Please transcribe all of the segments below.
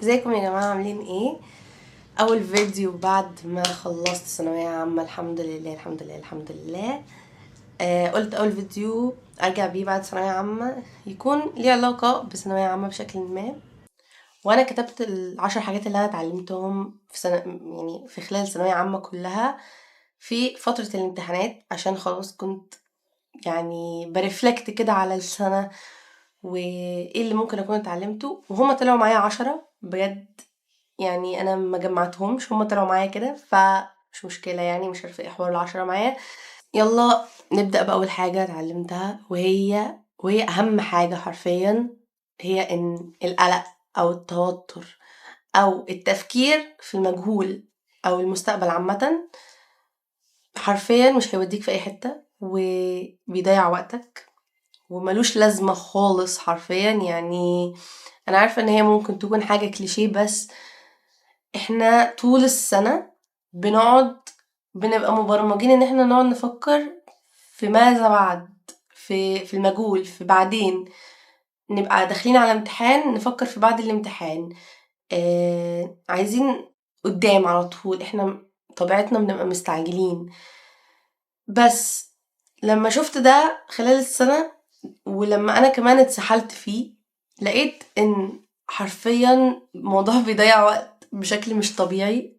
ازيكم يا جماعة، عاملين ايه؟ اول فيديو بعد ما خلصت ثانوية عامة، الحمد لله الحمد لله الحمد لله. قلت اول فيديو ارجع بيه بعد ثانوية عامة يكون ليه علاقة بثانوية عامة بشكل ما. وانا كتبت ال10 حاجات اللي انا اتعلمتهم في سنة، يعني في خلال ثانوية عامة كلها في فترة الامتحانات، عشان خلاص كنت ب reflect كده على السنة وايه اللي ممكن اكون اتعلمته، وهما طلعوا معايا 10 بجد. انا ما جمعتهمش، هما طلعوا معايا كده، فمش مشكلة، مش عارفة ايه حوار ال10 معايا. يلا نبدأ بأول حاجة اتعلمتها، وهي أهم حاجة حرفيا، هي إن القلق أو التوتر أو التفكير في المجهول أو المستقبل عامة حرفيا مش هيوديك في أي حتة، وبيضيع وقتك وملوش لازمة خالص حرفيا. أنا عارفة إن هي ممكن تكون حاجة كليشيه، بس إحنا طول السنة بنبقى مبرمجين إن إحنا نقعد نفكر في ماذا بعد، في المجهول، في بعدين، نبقى داخلين على امتحان نفكر في بعد الامتحان، عايزين قدام على طول، إحنا طبيعتنا بنبقى مستعجلين. بس لما شفت ده خلال السنة، ولما أنا كمان اتسحلت فيه، لقيت إن حرفياً الموضوع بيضيع وقت بشكل مش طبيعي.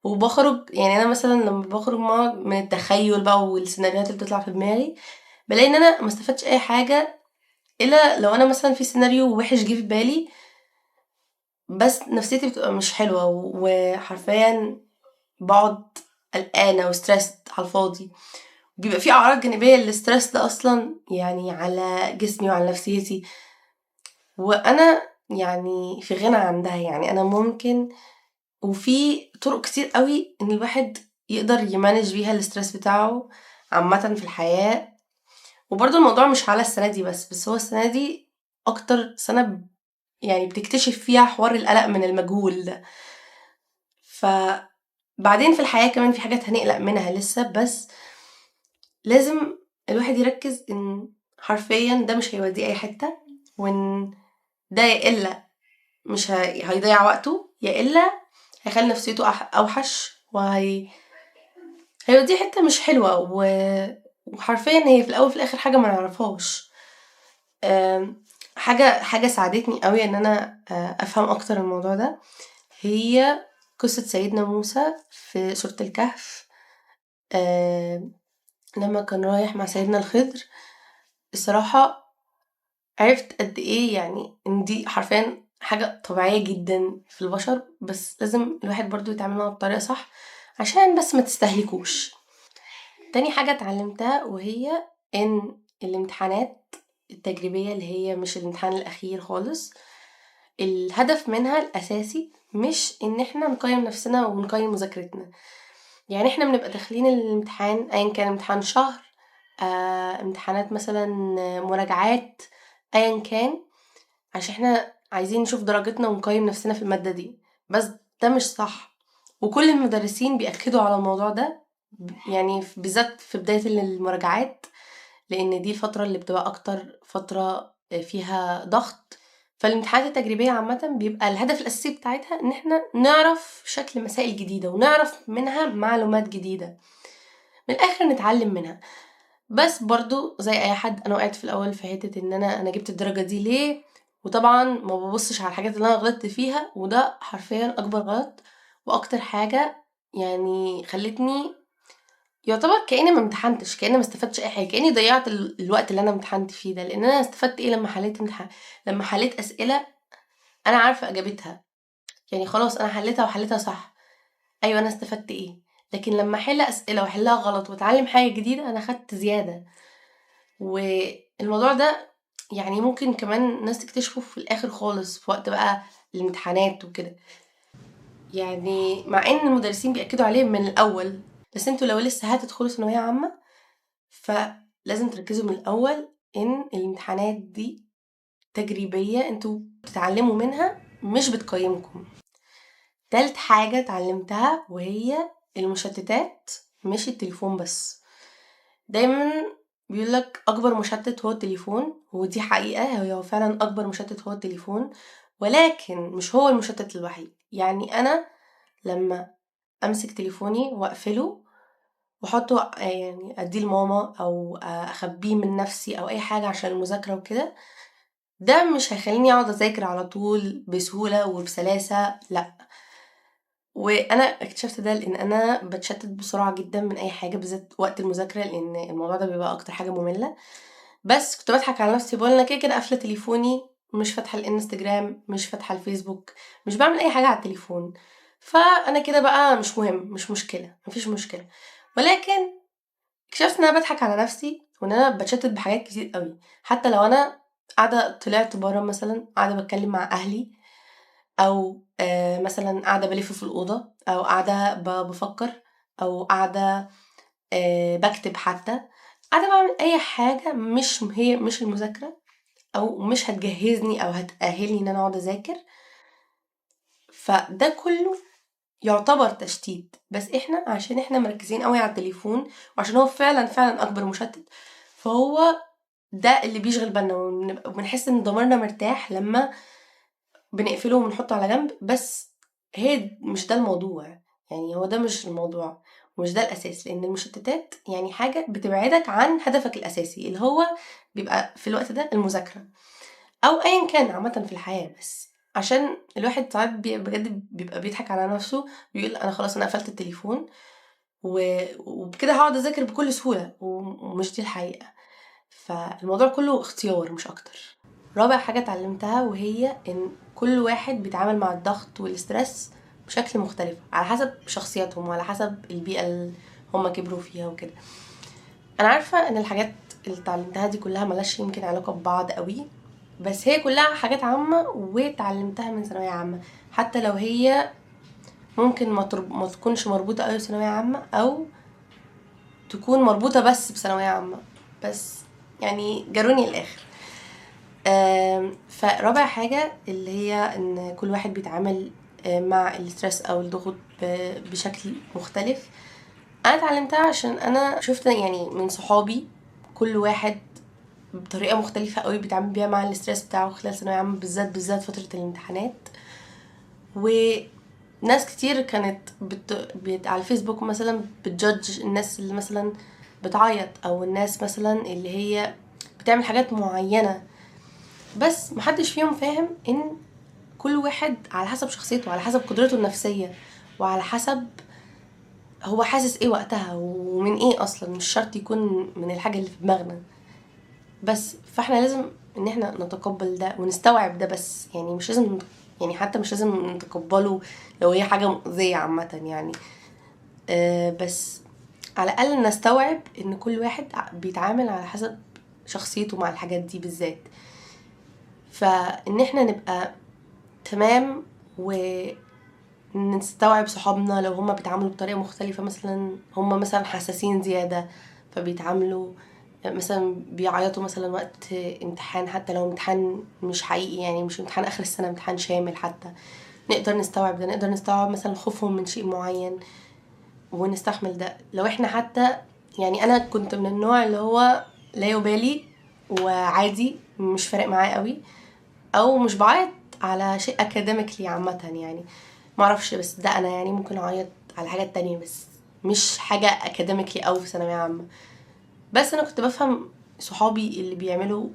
وبخرج، أنا مثلاً لما بخرج من التخيل بقى والسيناريوهات اللي بتطلع في دماغي، بلاقي إن أنا ما استفدتش أي حاجة، إلا لو أنا مثلاً في سيناريو وحش جه في بالي، بس نفسيتي بتبقى مش حلوة، وحرفياً بقعد قلقانة وستريسد على الفاضي. بيبقى في أعراض جانبية للستريس ده أصلاً، على جسمي وعلى نفسيتي، وأنا في غنى عن ده. أنا ممكن، وفي طرق كتير قوي إن الواحد يقدر ي manage بيها ال stress بتاعه عامة في الحياة. وبرضه الموضوع مش على السنة دي بس هو السنة دي أكتر سنة بتكتشف فيها حوار القلق من المجهول ده. فبعدين في الحياة كمان في حاجات هنقلق منها لسه، بس لازم الواحد يركز إن حرفياً ده مش هيوديه أي حتة، وإن ده يا إلا مش هيضيع وقته، يا إلا هيخلي نفسيته أوحش، هيوديه حتة مش حلوة. وحرفياً هي في الأول وفي الآخر حاجة ما نعرفهاش. حاجة ساعدتني قوي إن أنا، أفهم أكتر الموضوع ده، هي قصة سيدنا موسى في سورة الكهف. لما كان رايح مع سيدنا الخضر، الصراحة عرفت قد إيه إن دي حرفياً حاجة طبيعية جداً في البشر، بس لازم الواحد برضو يتعامل معاها بطريقة صح عشان بس ما تستهلكوش. تاني حاجة اتعلمتها، وهي إن الامتحانات التجريبية اللي هي مش الامتحان الأخير خالص، الهدف منها الأساسي مش إن إحنا نقيم نفسنا ونقيم مذاكرتنا. إحنا بنبقى داخلين الامتحان، أيا كان امتحان شهر، امتحانات مثلاً مراجعات، أيا كان، عشان إحنا عايزين نشوف درجتنا ونقيم نفسنا في المادة دي. بس ده مش صح، وكل المدرسين بيأكدوا على الموضوع ده، بالذات في بداية المراجعات، لأن دي الفترة اللي بتبقى أكتر فترة فيها ضغط. فالامتحانات التجريبية عامة بيبقى الهدف الأساسي بتاعتها إن إحنا نعرف شكل مسائل جديدة ونعرف منها معلومات جديدة، من الآخر نتعلم منها. بس برضو زي أي حد، أنا وقعت في الأول في حتة إن أنا جبت الدرجة دي ليه، وطبعا ما ببصش على الحاجات اللي أنا غلطت فيها، وده حرفيا أكبر غلط، وأكتر حاجة خلتني يعتبر كأني ما امتحنتش، كأني ما استفدتش أي حاجة، كأني ضيعت الوقت اللي أنا امتحنت فيه ده. لأن أنا استفدت إيه لما حليت امتحان؟ لما حليت أسئلة أنا عارفة إجابتها، خلاص أنا حليتها وحليتها صح، أيوة أنا استفدت إيه؟ لكن لما أحل أسئلة وأحلها غلط وأتعلم حاجة جديدة، أنا خدت زيادة. والموضوع ده ممكن كمان ناس تكتشفه في الآخر خالص، في وقت بقى الامتحانات وكده، مع إن المدرسين بيأكدوا عليه من الأول، بس انتوا لو لسه هتدخلوا ثانوية عامة فلازم تركزوا من الأول إن الامتحانات دي تجريبية، انتوا بتتعلموا منها مش بتقيمكم. تالت حاجة اتعلمتها وهي المشتتات، مش التليفون بس. دايما بيقولك أكبر مشتت هو التليفون، ودي حقيقة، هو فعلا أكبر مشتت هو التليفون. ولكن مش هو المشتت الوحيد. يعني أنا لما أمسك تليفوني وأقفله وأحطه يعني أديه لماما أو أخبيه من نفسي أو أي حاجة عشان المذاكرة وكده، ده مش هيخليني أقعد أذاكر على طول بسهولة وبسلاسة، لأ. وأنا اكتشفت ده لأن أنا بتشتت بسرعة جدا من أي حاجة، بالذات وقت المذاكرة، لأن الموضوع ده بيبقى أكتر حاجة مملة. بس كنت بضحك على نفسي بقول أنا كده كده قافلة تليفوني، مش فاتحة الانستجرام، مش فاتحة الفيسبوك، مش بعمل أي حاجة على التليفون، فأنا كده بقى مش مهم، مش مشكلة، مفيش مشكلة. ولكن اكتشفت إن أنا بضحك على نفسي وإن أنا بتشتت بحاجات كتير قوي، حتى لو أنا قاعدة طلعت برا مثلا، قاعدة بتكلم مع أهلي، أو مثلا قاعدة بلف في الأوضة، أو قاعدة بفكر، أو قاعدة بكتب، حتى قاعدة بعمل أي حاجة مش المذاكرة، أو مش هتجهزني أو هتأهلني إن أنا أقعد أذاكر. فده كله يعتبر تشتيت، بس إحنا عشان إحنا مركزين قوي على التليفون، وعشان هو فعلا فعلا أكبر مشتت، فهو ده اللي بيشغل بالنا، وبنحس إن ضميرنا مرتاح لما بنقفله وبنحطه على جنب. بس هي مش ده الموضوع، يعني هو ده مش الموضوع ومش ده الأساس، لأن المشتتات يعني حاجة بتبعدك عن هدفك الأساسي اللي هو بيبقى في الوقت ده المذاكرة أو أيا كان عامة في الحياة. بس عشان الواحد ساعات بجد بيبقى بيضحك على نفسه، بيقول أنا خلاص أنا قفلت التليفون وبكده هقعد أذاكر بكل سهولة، ومش دي الحقيقة. فالموضوع كله اختيار مش أكتر. رابع حاجة اتعلمتها وهي إن كل واحد بيتعامل مع الضغط وال stress بشكل مختلف على حسب شخصياتهم وعلى حسب البيئة اللي هم كبروا فيها وكده. أنا عارفة إن الحاجات اللي اتعلمتها دي كلها ملهاش يمكن علاقة ببعض قوي، بس هي كلها حاجات عامة واتعلمتها من ثانوية عامة، حتى لو هي ممكن ما تكونش مربوطة قوي بثانوية عامة، أو تكون مربوطة بس بثانوية عامة، بس يعني جروني الآخر. فرابع حاجة اللي هي إن كل واحد بيتعامل مع ال stress أو الضغوط بشكل مختلف. أنا اتعلمتها عشان أنا شفت يعني من صحابي كل واحد بطريقة مختلفة قوي بيتعامل بيها مع ال stress بتاعه خلال ثانوية عامة، بالذات فترة الامتحانات. وناس كتير كانت على الفيسبوك مثلا بت judge الناس اللي مثلا بتعيط، أو الناس مثلا اللي هي بتعمل حاجات معينة، بس محدش فيهم فاهم إن كل واحد على حسب شخصيته، على حسب قدرته النفسية، وعلى حسب هو حاسس ايه وقتها ومن ايه اصلا، مش شرط يكون من الحاجة اللي في دماغنا بس. فاحنا لازم ان احنا نتقبل ده ونستوعب ده، بس يعني مش لازم، يعني حتى مش لازم نتقبله لو هي حاجة مؤذية عامة يعني، بس على الأقل نستوعب ان كل واحد بيتعامل على حسب شخصيته مع الحاجات دي بالذات. فان احنا نبقى تمام ونستوعب صحابنا لو هما بيتعاملوا بطريقة مختلفة، مثلا هما مثلا حساسين زيادة فبيتعاملوا مثلا بيعيطوا مثلا وقت امتحان، حتى لو امتحان مش حقيقي يعني مش امتحان آخر السنة، امتحان شامل حتى، نقدر نستوعب ده، نقدر نستوعب مثلا خوفهم من شيء معين ونستحمل ده. لو احنا حتى يعني انا كنت من النوع اللي هو لا يبالي وعادي مش فارق معايا قوي، او مش بعيط على شيء academically عامة يعني معرفش، بس ده انا يعني ممكن اعيط على حاجات تانية بس مش حاجة academically او في ثانوية عامة. بس انا كنت بفهم صحابي اللي بيعملوا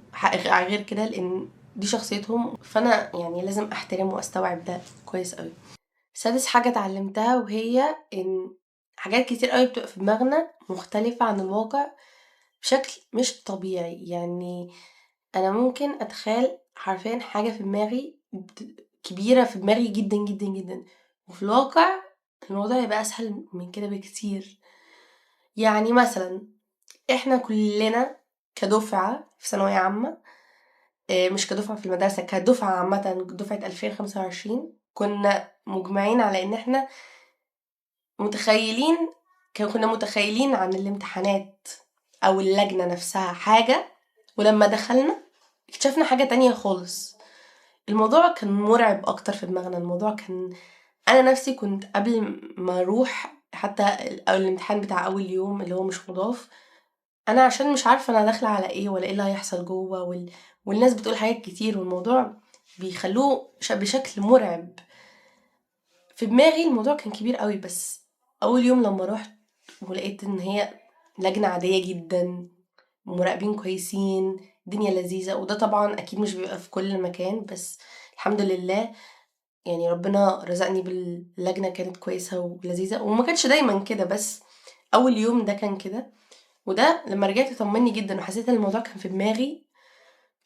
غير كده لان دي شخصيتهم، فانا يعني لازم احترم واستوعب ده كويس قوي. سادس حاجة اتعلمتها وهي ان حاجات كتير قوي بتبقى في دماغنا مختلفة عن الواقع بشكل مش طبيعي. يعني انا ممكن اتخيل حرفيا حاجة في دماغي كبيرة في دماغي جدا جدا جدا، وفي الواقع الموضوع يبقى اسهل من كده بكتير. يعني مثلا احنا كلنا كدفعة في ثانوية عامة، مش كدفعة في المدرسة، كدفعة عامة دفعة 2025، كنا مجمعين على ان احنا كنا متخيلين عن الامتحانات او اللجنة نفسها حاجة، ولما دخلنا اكتشفنا حاجة تانية خالص. الموضوع كان مرعب اكتر في دماغنا. الموضوع كان انا نفسي كنت قبل ما اروح حتى الامتحان بتاع اول يوم اللي هو مش مضاف، انا عشان مش عارفة انا داخلة على ايه ولا ايه اللي هيحصل جوه، والناس بتقول حاجات كتير والموضوع بيخلوه بشكل مرعب. في دماغي الموضوع كان كبير قوي، بس اول يوم لما رحت ولقيت ان هي لجنة عادية جدا، مراقبين كويسين، الدنيا لذيذة. وده طبعا اكيد مش بيبقى في كل مكان، بس الحمد لله يعني ربنا رزقني باللجنة كانت كويسة ولذيذة، وما كانش دايما كده، بس اول يوم ده كان كده. وده لما رجعت طمني جدا، وحسيت ان الموضوع كان في دماغي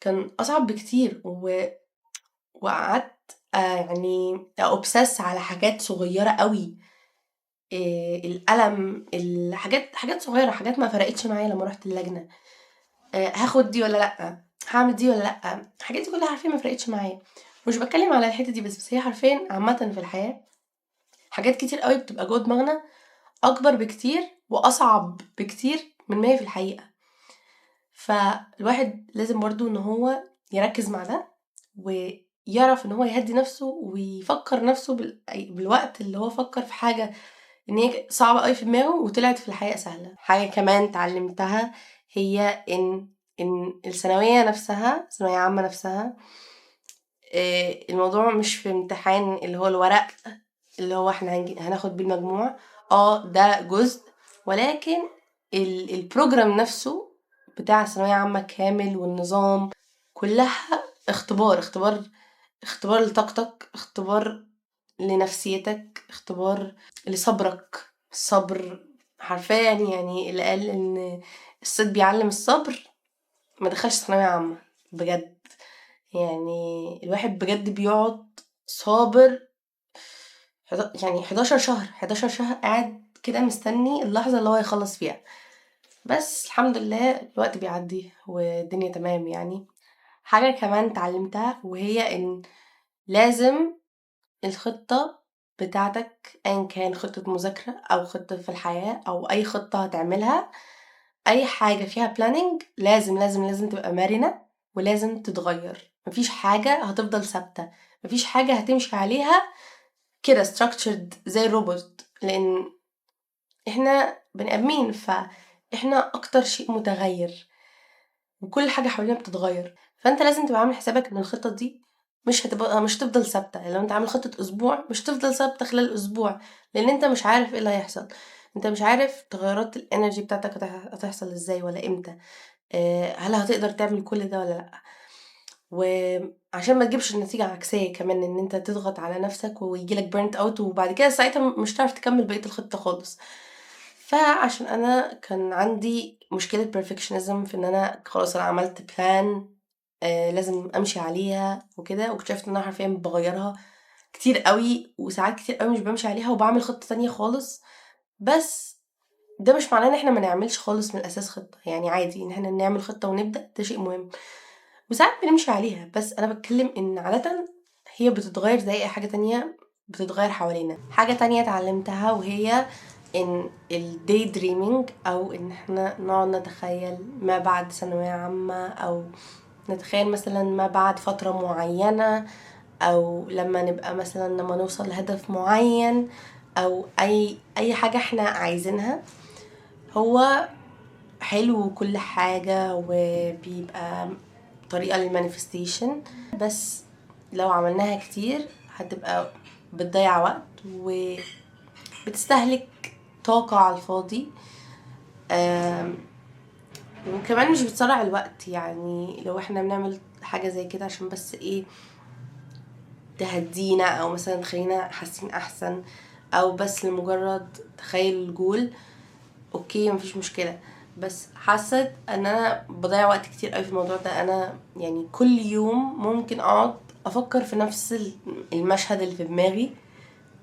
كان اصعب بكتير، وقعدت يعني obsess على حاجات صغيرة قوي، القلم، الحاجات، حاجات صغيرة، حاجات ما فرقتش معايا لما رحت اللجنة، هاخد دي ولا لا، هعمل دي ولا لا، الحاجات دي كلها حرفيا ما فرقتش معايا. مش بتكلم على الحتة دي بس هي حرفيا عامة في الحياة حاجات كتير قوي بتبقى جوه دماغنا اكبر بكتير واصعب بكتير من ما هي في الحقيقة. فالواحد لازم برضو ان هو يركز مع ده، ويعرف ان هو يهدي نفسه ويفكر نفسه بالوقت اللي هو فكر في حاجة ان هي صعبة قوي في دماغه وطلعت في الحقيقة سهلة. حاجة كمان اتعلمتها هي ان الثانوية نفسها، ثانوية عامة نفسها، الموضوع مش في امتحان اللي هو الورق اللي هو احنا هناخد بيه المجموع، ده جزء، ولكن ال program نفسه بتاع الثانوية عامة كامل والنظام كلها اختبار، اختبار، اختبار لطاقتك، اختبار لنفسيتك، اختبار لصبرك. الصبر حرفيا يعني اللي قال ان الصيد بيعلم الصبر ما دخلش ثانوية عامة بجد. يعني الواحد بجد بيقعد صابر يعني 11 شهر، 11 شهر قاعد كده مستني اللحظة اللي هو يخلص فيها، بس الحمد لله الوقت بيعدي والدنيا تمام. يعني حاجة كمان اتعلمتها وهي ان لازم الخطة بتاعتك ايا كان خطة مذاكرة او خطة في الحياة او اي خطة هتعملها، اي حاجة فيها planning لازم لازم لازم تبقى مرنة ولازم تتغير. مفيش حاجة هتفضل ثابتة، مفيش حاجة هتمشي عليها كده structured زي الروبوت، لان احنا بني ادمين، فاحنا اكتر شيء متغير وكل حاجة حوالينا بتتغير. فانت لازم تبقى عامل حسابك ان الخطة دي مش هتفضل ثابتة. لو انت عامل خطة اسبوع مش هتفضل ثابتة خلال اسبوع، لان انت مش عارف ايه اللي هيحصل، انت مش عارف تغيرات ال energy بتاعتك هتحصل ازاي ولا امتى، هل هتقدر تعمل كل ده ولا لا. وعشان ما تجيبش النتيجة عكسية كمان، ان انت تضغط على نفسك ويجيلك burnt out وبعد كده ساعتها مش هتعرف تكمل بقية الخطة خالص. فعشان انا كان عندي مشكلة perfectionism في ان انا خلاص انا عملت plan، لازم امشي عليها وكده، واكتشفت ان انا حرفيا بغيرها كتير قوي، وساعات كتير قوي مش بمشي عليها وبعمل خطة تانية خالص. بس ده مش معناه ان احنا ما نعملش خالص من الاساس خطة، يعني عادي ان احنا نعمل خطة ونبدأ، ده شيء مهم وساعات بنمشي عليها، بس انا بتكلم ان عادة هي بتتغير زي اي حاجة تانية بتتغير حوالينا. حاجة تانية اتعلمتها وهي ان ال day dreaming، او ان احنا نقعد نتخيل ما بعد ثانوية عامة، او نتخيل مثلا ما بعد فترة معينة، او لما نبقى مثلا لما نوصل لهدف معين، او اي حاجة احنا عايزينها. هو حلو وكل حاجة وبيبقى طريقة لل manifestation، بس لو عملناها كتير هتبقى بتضيع وقت وبتستهلك طاقة على الفاضي، وكمان مش بتسرع الوقت. يعني لو احنا بنعمل حاجة زي كده عشان بس ايه تهدينا، او مثلا تخلينا حاسين احسن، او بس لمجرد تخيل ال goal، okay مفيش مشكلة، بس حاسة ان انا بضيع وقت كتير قوي في الموضوع ده. انا يعني كل يوم ممكن اقعد افكر في نفس المشهد اللي في دماغي،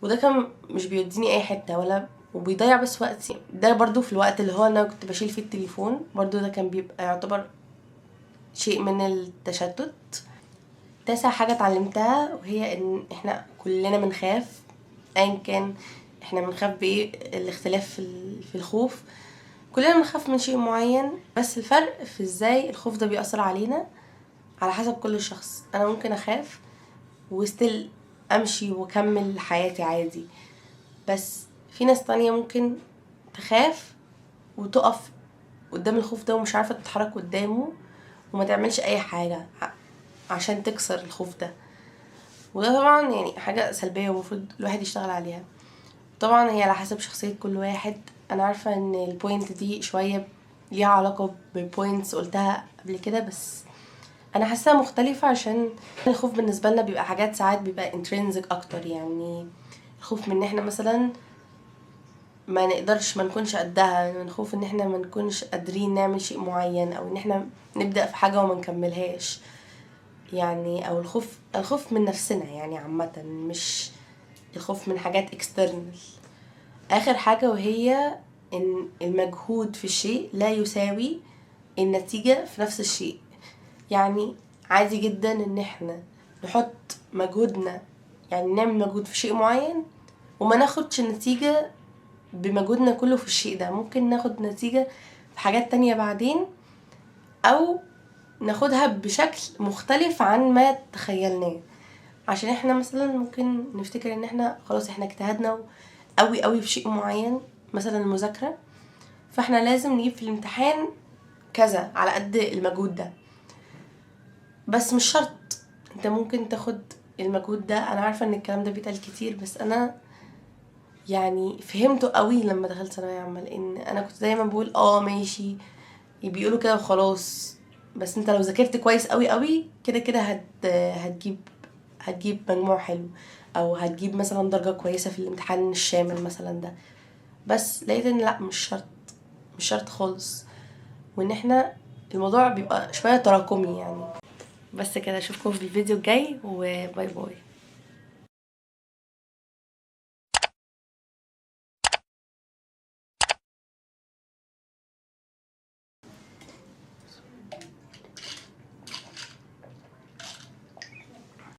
وده كان مش بيوديني اي حتة ولا وبيضيع بس وقتي. ده برضو في الوقت اللي هو انا كنت بشيل فيه التليفون، برضو ده كان بيبقى يعتبر شيء من التشتت. تاسع حاجة اتعلمتها وهي ان احنا كلنا بنخاف، ايا كان احنا بنخاف بايه، الاختلاف في الخوف، كلنا بنخاف من شيء معين، بس الفرق في ازاي الخوف ده بيأثر علينا على حسب كل شخص. انا ممكن اخاف وستيل امشي واكمل حياتي عادي، بس في ناس تانية ممكن تخاف وتقف قدام الخوف ده ومش عارفة تتحرك قدامه وما تعملش اي حاجة عشان تكسر الخوف ده. وده طبعا يعني حاجة سلبية ومفروض الواحد يشتغل عليها. طبعا هي على حسب شخصية كل واحد. انا عارفة ان ال point دي شوية ليها علاقة ب points قلتها قبل كده، بس انا حاساها مختلفة عشان الخوف بالنسبة لنا بيبقى حاجات ساعات بيبقى intrinsic اكتر. يعني الخوف من ان احنا مثلا ما نقدرش، ما نكونش قدها، من خوف ان احنا ما نكونش قادرين نعمل شيء معين، او ان احنا نبدأ في حاجة وما نكملهاش يعني، او الخوف من نفسنا يعني عامة، مش الخوف من حاجات external. اخر حاجة وهي ان المجهود في الشيء لا يساوي النتيجة في نفس الشيء. يعني عادي جدا ان احنا نحط مجهودنا، يعني نعمل مجهود في شيء معين وما ناخدش النتيجة بمجهودنا كله في الشيء ده، ممكن ناخد نتيجة في حاجات تانية بعدين، او ناخدها بشكل مختلف عن ما تخيلناه. عشان احنا مثلا ممكن نفتكر ان احنا خلاص احنا اجتهدنا قوي قوي في شيء معين، مثلا المذاكرة، فاحنا لازم نجيب في الامتحان كذا على قد المجهود ده، بس مش شرط. انت ممكن تاخد المجهود ده. انا عارفة ان الكلام ده بيتقال كتير، بس انا يعني فهمته قوي لما دخلت ثانوية عامة، لان انا كنت دايما بقول ماشي بيقولوا كده وخلاص، بس انت لو ذاكرت كويس قوي قوي كده كده هتجيب مجموع حلو، او هتجيب مثلا درجة كويسة في الامتحان الشامل مثلا ده. بس لقيت ان لا، مش شرط، مش شرط خالص، وان احنا الموضوع بيبقى شوية تراكمي يعني. بس كده، اشوفكم في الفيديو الجاي، و bye bye.